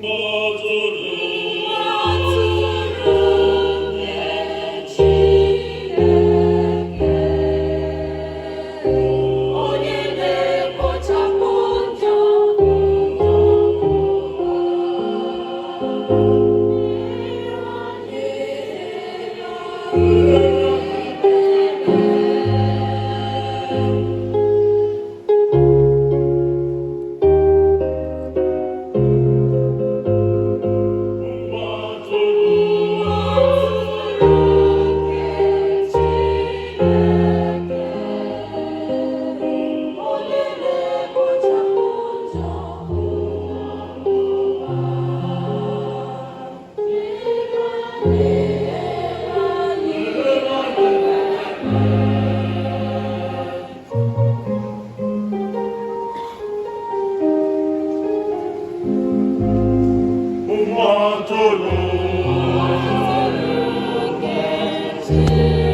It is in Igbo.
Atụrụ Atụrụ nke Chineke, onye na-ekpochapụ njọ ụwa. Atụrụ Atụrụ nke Chineke, onye na-ekpochapụ njọ ụwa. Bịa nyere anyị. Atụrụ Atụrụ nke Chineke.